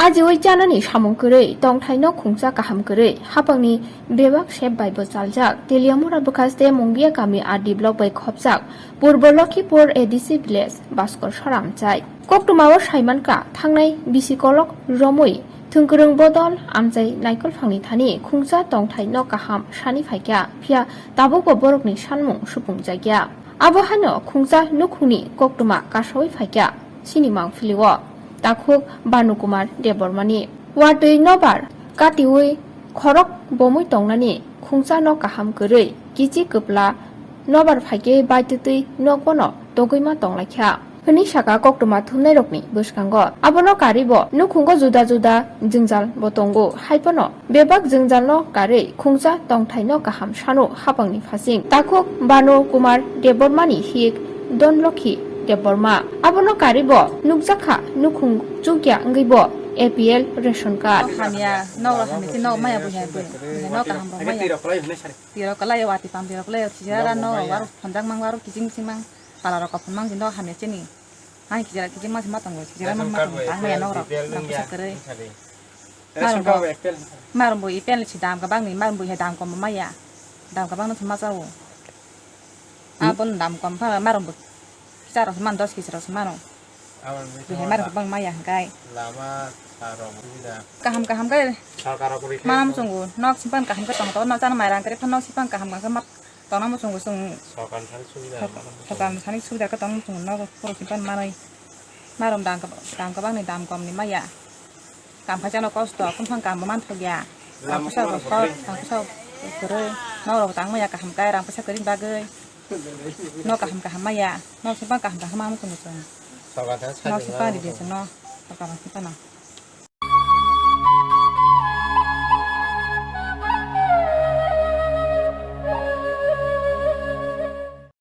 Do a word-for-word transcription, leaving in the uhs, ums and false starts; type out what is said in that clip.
Ajiwi chanani samung kwrwi, tongthaino khungsa kaham kwrwi, hapangni bebak sep bai bo chaljak, Teliamura bwkhaste Mungia kami R D block bai khopjak, Purbo Lokhipur A D C village, Baskor Sora amchai. Koktwmao saimankha, thangnai bisi kolok romwi, thwngkwrwng bodol amchai naikolphangni thani khungsa tongthaino kaham sani phaikha, phiya tabukbo borokni sanmung supungjakya. Abo haino khungsa nukhungni koktwma kasawi phaikha, chini mangpilio. Takhuk Banu Kumar Debbarmani. Watwi nobar katiwi khorok bomwi tongnani khungsa no kaham kwrwi kichi kwpla nobar phaikhe baitwtwi nokbono togwima tonglaikha hwnwi saka koktwma thumnairokni bwskango. Abono karwibo nukhungo juda juda jwngjal bo tongo, haiphano bebak jwngjalno karwi khungsa tongthaino kaham sano hapangni phasing. Takhuk Banu Kumar Debbarmani hik Donlokhi Debbarma. Abono karwibo nukjakha nukhung chukya wngwibo A P L ration card. Hamya, nok rok hamya, si nok maya buhi hai buhi. Buhi nok kaham rok maya. Tiro kalai, wati pam tiro kalai, sijara nok rok waro phonjak mang waro kiching kiching mang. Pala rok kophon mang si nok hamya chini. Hai kijera kijing ma si ma tongo, kijera ma ma tongo, tang maya nok rok, rang pusa kwrwi. Marung bo, marung bo i pen si dam kwbang ni, marung bo hai dam kom maya. Dam kwbang no si ma chao. Abon dam kom pha marung bo. Kisa rok si man dos kisa rok si mano. Bihai marung kwbang maya hwnkhe. Lama sarong subida. Kaham kaham khe. Sarkar rok rikhe. Manam chungo, nok si pan kaham khe tong to, nok chana mairang kre phan nok si pan kaham kaham khe mat. Tongna muchungo chwng. Sorkar thani subida. Sorkar thani subida khe tongna muchungo nogo khoro kipan manwi. Marom dam kwbang ni dam kom ni maya. Kam khaisa no kosto, kung thang kam bo man thok ya. Rang pusa bo hot, rang pusa kwrwi. Nok rok tang maya kaham kai, rang pusa kwrwi bagwi. No kaham kaham maya. No sipang kaham kaham ma muchungo chwng. Sorkar thani no sipang ridi chwng no. Sorkar thani sipang no.